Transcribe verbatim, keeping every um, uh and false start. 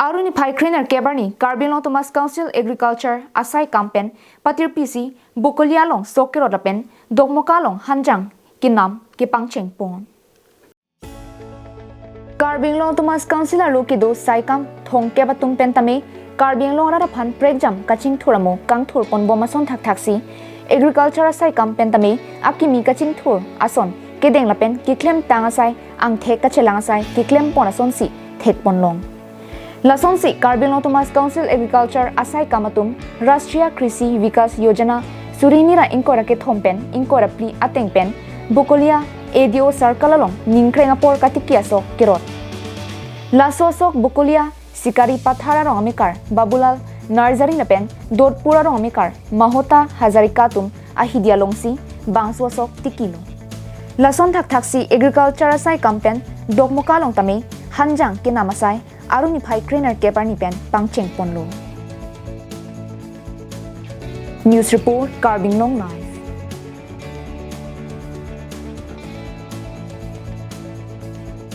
Arni phai kre-nerkep arni Karbi Anglong Autonomous Council Agriculture asai kam pen patirpi si Bokolia along sok kerot lapen Dokmoka along hanjang kenam kepangcheng pon. Karbi Anglong Autonomous Council arlo kedo saikam thomkep atum pen tame Karbi Anglong arat aphan prekjam kachingthur amo kangthur ponbom ason thakthaksi agriculture asai kam pen tame akimi kachingthur ason kedeng lapen keklemtang asai angthek kachelang asai keklem pon asonsi thek ponlong. Lasonsi Karbi Anglong Autonomous Council Agriculture asai kam atum Rashtriya Krishi Vikas Yojana suri hini ra ingkoi ra kethom pen ingkoi ra phli ateng pen Bokolia A D O circle along ningkreng apor katiki asok kerot. Laso asok Bokolia Sikari Pathar arong amekar Babulal Narzary lapen Dodpur arong amekar Mahota Hazarika atum ahidi alongsi bangso asok tikilo. Lason thakthaksi agriculture asai kam pen Dokmoka along tame hanjang kenam asai arni phai kre-nerkep arni pen pangcheng ponlo. News report, Karbi Anglong Live.